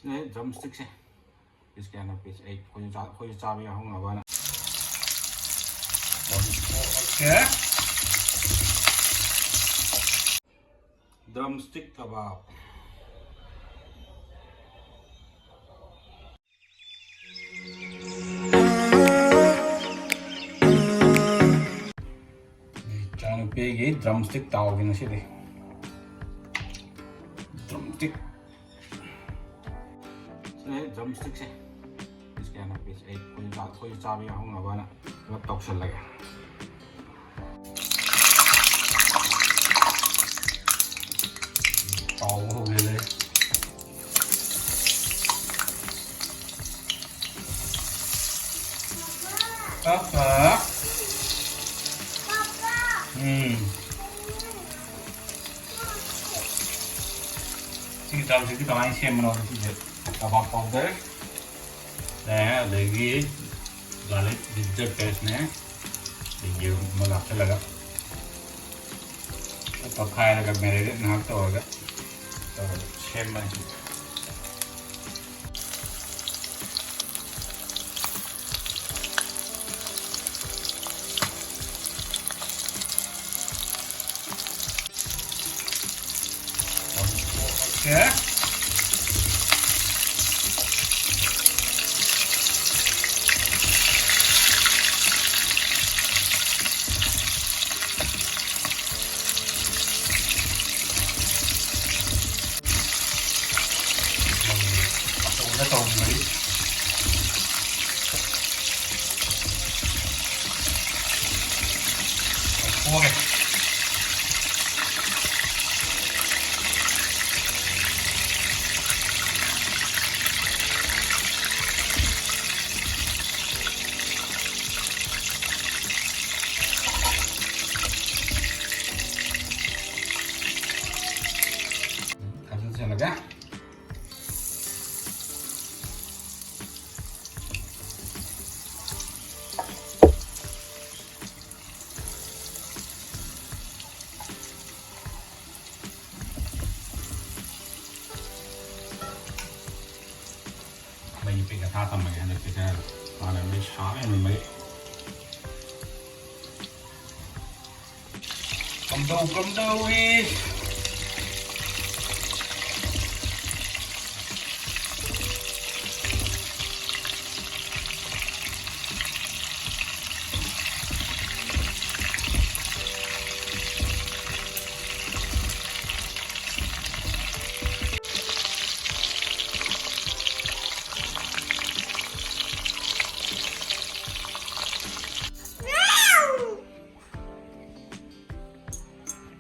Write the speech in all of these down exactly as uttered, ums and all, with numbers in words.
ꯁꯤꯅ ꯗ꯭ꯔꯝ ꯁ꯭ꯇꯤꯛꯁꯦ꯫ ꯄꯤꯁ ꯀꯌꯥꯅꯣ? Piece eight. ꯑꯩꯈꯣꯏꯁꯨ ꯆꯥ-, ꯑꯩꯈꯣꯏꯁꯨ ꯆꯥꯕ ꯌꯥꯎꯍꯧꯅꯕꯅ꯫ ꯑꯣꯀꯦ꯫ ꯗ꯭ꯔꯝ ꯁ꯭ꯇꯤꯛ ꯀꯕꯥꯕ꯫ ꯏꯆꯥꯅꯨꯄꯤꯒꯤ ꯗ꯭ꯔꯝ ꯁ꯭ꯇꯤꯛ ꯇꯥꯎꯒꯦ ꯉꯁꯤꯗꯤ꯫ Drum stick. ꯁꯤꯅ ꯗ꯭ꯔꯝ ꯁ꯭ꯇꯤꯛꯁꯦ꯫ ꯄꯤꯁ ꯀꯌꯥꯅꯣ? Piece eight. ꯑꯩꯈꯣꯏꯁꯨ ꯆꯥ-, ꯑꯩꯈꯣꯏꯁꯨ ꯆꯥꯕ ꯌꯥꯎꯍꯧꯅꯕꯅ ꯄꯨꯂꯞ ꯇꯧꯁꯜꯂꯒꯦ꯫ ꯇꯥꯎꯕ ꯍꯧꯔꯦ꯫ ꯄꯥꯄꯥ꯫ ꯎꯝ꯫ ꯁꯤꯒꯤ ꯗ꯭ꯔꯝ ꯁ꯭ꯇꯤꯛꯁꯤ ꯀꯃꯥꯏꯅ ꯁꯦꯝꯕꯅꯣ? ꯁꯤꯁꯦ ꯀꯕꯥꯕ ꯄꯥꯎꯗꯔ ꯅꯦ, ꯑꯗꯒꯤ ꯒꯥꯔꯂꯤꯛ ꯖꯤꯟꯖꯔ ꯄꯦꯁꯅꯦ, ꯑꯗꯒꯤ ꯌꯦꯔꯨꯝ ꯑꯃ ꯍꯥꯞꯆꯤꯜꯂꯒ ꯇꯣꯠꯈꯥꯏꯔꯒ ꯃꯦꯔꯤꯅꯦꯠ ꯉꯥꯏꯍꯥꯛ ꯇꯧꯔꯒ, ꯇꯧꯔꯒ ꯁꯦꯝꯕꯅꯤ꯫ ꯑꯣꯀꯦ꯫ ꯑꯆꯧꯕꯗ ꯇꯧꯕ ꯃꯔꯤ꯫ ꯂꯧꯊꯣꯛꯑꯒꯦ꯫ ꯊꯥꯖꯤꯜꯂꯒ ꯑꯩ ꯀꯊꯥ ꯇꯝꯃꯒꯦ ꯍꯟꯗꯛꯇꯤ ꯈꯔ ꯍꯥꯟꯅ ꯃꯤ ꯁꯥꯕ ꯍꯦꯟꯃꯟꯕꯒꯤ꯫ ꯀꯝꯗꯧ ꯀꯝꯗꯧꯔꯤ?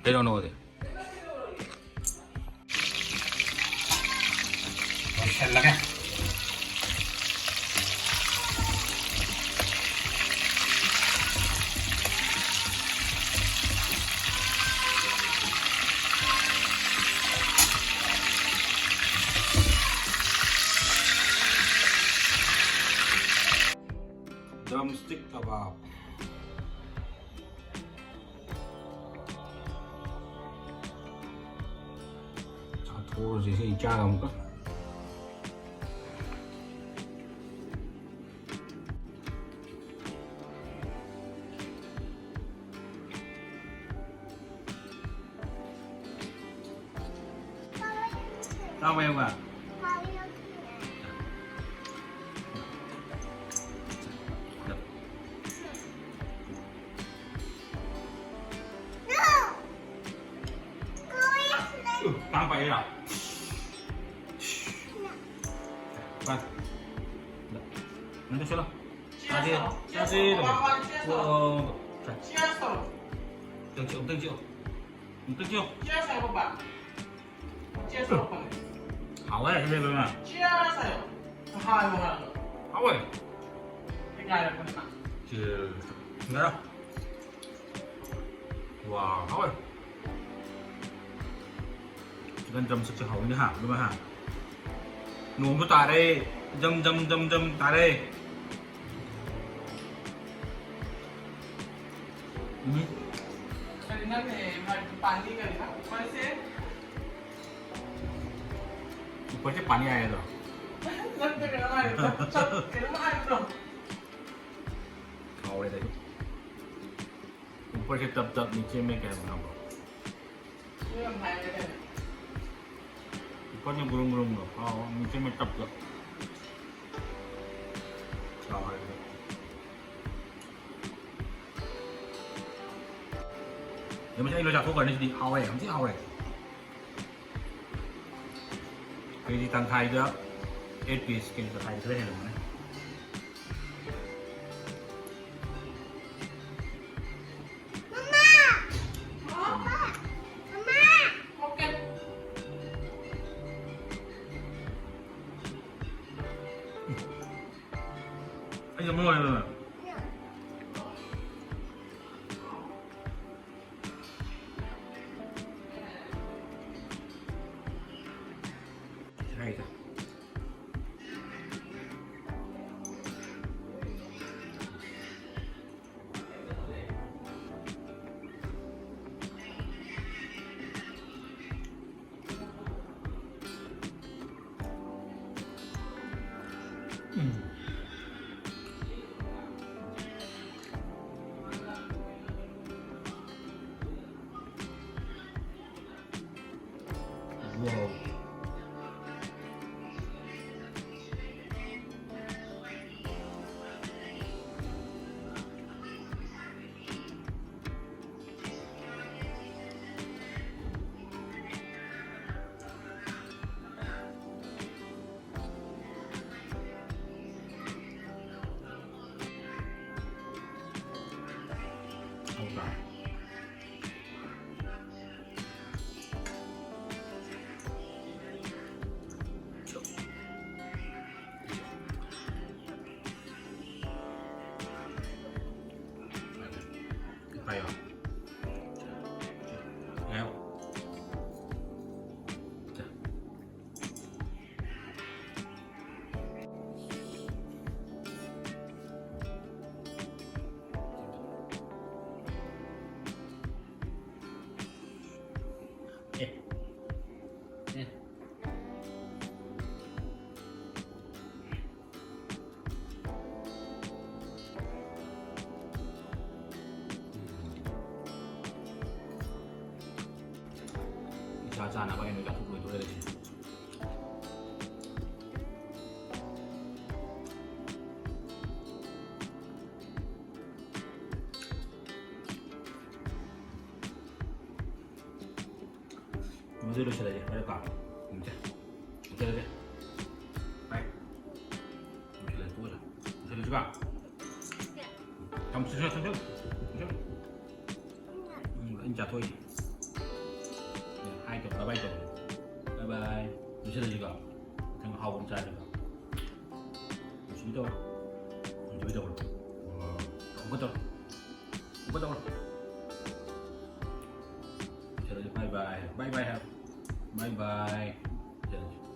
ꯀꯩꯅꯣ ꯅꯣꯗꯤ? ꯂꯣꯏꯁꯤꯜꯂꯒꯦ꯫ Drumstick ꯀꯕꯥꯕ꯫ ꯆꯥꯊꯣꯛꯑꯁꯤ ꯁꯤ ꯏꯆꯥꯒ ꯑꯃꯨꯛꯀ꯫ ꯆꯥꯕ ꯌꯥꯕ? ꯎ, ꯀꯥꯡ ꯄꯥꯏꯔꯤꯔꯣ? ꯄꯥꯏ꯫ ꯅꯪ ꯆꯠꯁꯤꯜꯂꯣ꯫ ꯆꯥꯁꯤ, ꯆꯥꯁꯤ, ꯇꯧ꯫ ꯎ, ꯎ, ꯎ, ꯎ꯫ ꯆꯥ꯫ ꯑꯝꯇꯪ ꯆꯤꯛꯑꯣ, ꯑꯝꯇꯪ ꯆꯤꯛꯑꯣ꯫ ꯑꯝꯇꯪ ꯆꯤꯛꯑꯣ꯫ ꯍꯥꯎꯋꯦ, ꯁꯤꯗꯤ ꯂꯣꯏꯅ꯫ ꯍꯥꯎꯋꯦ꯫ ꯁꯤ, ꯉꯥꯏꯔꯣ꯫ ꯋꯥ, ꯍꯥꯎꯋꯦ꯫ Chicken drumstickꯁꯦ ꯍꯥꯎꯋꯤꯅꯦ ꯍꯥ, ꯑꯗꯨꯃꯥꯏ ꯍꯥ꯫ ꯅꯣꯡꯁꯨ ꯇꯥꯔꯦ, ꯖꯝ ꯖꯝ ꯖꯝ ꯖꯝ ꯇꯥꯔꯦ꯫ ꯎꯝ꯫ ꯀꯔꯤꯅꯣꯅꯦ, ꯃꯥꯒꯤ ꯄꯥꯅꯤ ꯀꯔꯤꯅꯣ? ꯎꯄꯔꯁꯦ? ꯎꯄꯔꯁꯦ ꯄꯥꯅꯤ ꯍꯥꯏꯒꯗ꯭ꯔꯣ? ꯅꯪꯗꯤ ꯀꯩꯅꯣꯝ ꯍꯥꯏꯕꯗꯣ? ꯆꯞ-, ꯀꯩꯅꯣꯝ ꯍꯥꯏꯕꯗꯣ? ꯍꯥꯎꯔꯦꯗ ꯑꯩ꯫ ꯎꯄꯔꯁꯦ ꯇꯞ ꯇꯞ, ꯅꯤꯆꯦ ꯃꯦ ꯀꯩ ꯍꯥꯏꯕ ꯈꯪꯕ꯭ꯔꯣ? ꯁꯤ ꯌꯥꯝ ꯍꯥꯏꯔꯦ ꯀꯩꯅꯣ? ꯎꯄꯔꯁꯦ ꯒꯨꯔꯨꯝ ꯒꯨꯔꯨꯝ ꯂꯣ? ꯍꯥꯎ, ꯅꯤꯆꯦ ꯃꯦ ꯇꯞ ꯇꯞ꯫ ꯍꯥꯎꯔꯦ꯫ ꯌꯦꯡꯕꯁꯦ ꯑꯩ ꯂꯣꯏ ꯆꯥꯊꯣꯛꯈ꯭ꯔꯅꯤ ꯁꯤꯗꯤ꯫ ꯍꯥꯎꯔꯦ, ꯌꯥꯝ ꯊꯤ ꯍꯥꯎꯔꯦ꯫ ꯀꯦꯖꯤ ꯇꯪꯈꯥꯏꯗ eight piece, ꯀꯦꯖꯤ ꯇꯪꯈꯥꯏꯗ ꯈꯔ ꯍꯦꯜꯂꯝꯒꯅꯤ꯫ ꯑꯩ ꯑꯃ ꯑꯣꯏꯅ ꯍꯥꯏꯗ꯫ Wow. ꯆꯥꯅꯕ ꯑꯩꯅ ꯆꯥꯊꯣꯛ ꯂꯣꯏꯗꯣꯔꯦ ꯁꯤꯅ꯫ ꯃꯗꯨ ꯂꯣꯏꯁꯤꯜꯂꯁꯦ ꯐꯔꯦꯀꯣ꯫ ꯎꯝꯁꯦ ꯂꯣꯏꯁꯤꯜꯂꯁꯦ꯫ ꯕꯥꯏ꯫ ꯂꯣꯏꯁꯤꯜꯂꯁꯤ ꯇꯣꯛꯑꯁꯤ꯫ ꯂꯣꯏꯁꯤꯜꯂꯁꯤꯀꯣ꯫ ꯊꯝ ꯆꯠꯁꯤꯜꯂꯣ ꯆꯠꯁꯤꯜꯂꯣ꯫ ꯆꯠꯁꯤꯜꯂꯣ꯫ ꯎꯝ ꯑꯩꯅ ꯆꯥꯊꯣꯛꯏꯁꯦ꯫ ꯍꯥꯏ ꯇꯧ ꯕꯥꯏ ꯕꯥꯏ ꯇꯧ꯫ ꯕꯥꯏ ꯕꯥꯏ꯫ ꯂꯣꯏꯁꯤꯜꯂꯁꯤꯀꯣ꯫ ꯃꯊꯪ ꯑꯍꯥꯎꯕ ꯑꯃ ꯆꯥꯁꯤꯀꯣ꯫ ꯁꯨꯃꯥꯏꯅ ꯇꯧꯔꯣ꯫ ꯁꯨꯃꯥꯏꯅ ꯇꯧꯔꯣ꯫ ꯑꯃꯨꯛꯀ ꯇꯧꯔꯣ꯫ ꯑꯃꯨꯛꯀ ꯇꯧꯔꯣ꯫ ꯂꯣꯏꯁꯤꯜꯂꯁꯤ ꯕꯥꯏ ꯕꯥꯏ꯫ ꯕꯥꯏ ꯕꯥꯏ ꯍꯥꯏꯔꯣ꯫ ꯕꯥꯏ ꯕꯥꯏ꯫ ꯂꯣꯏꯁꯤꯜꯂꯁꯤ꯫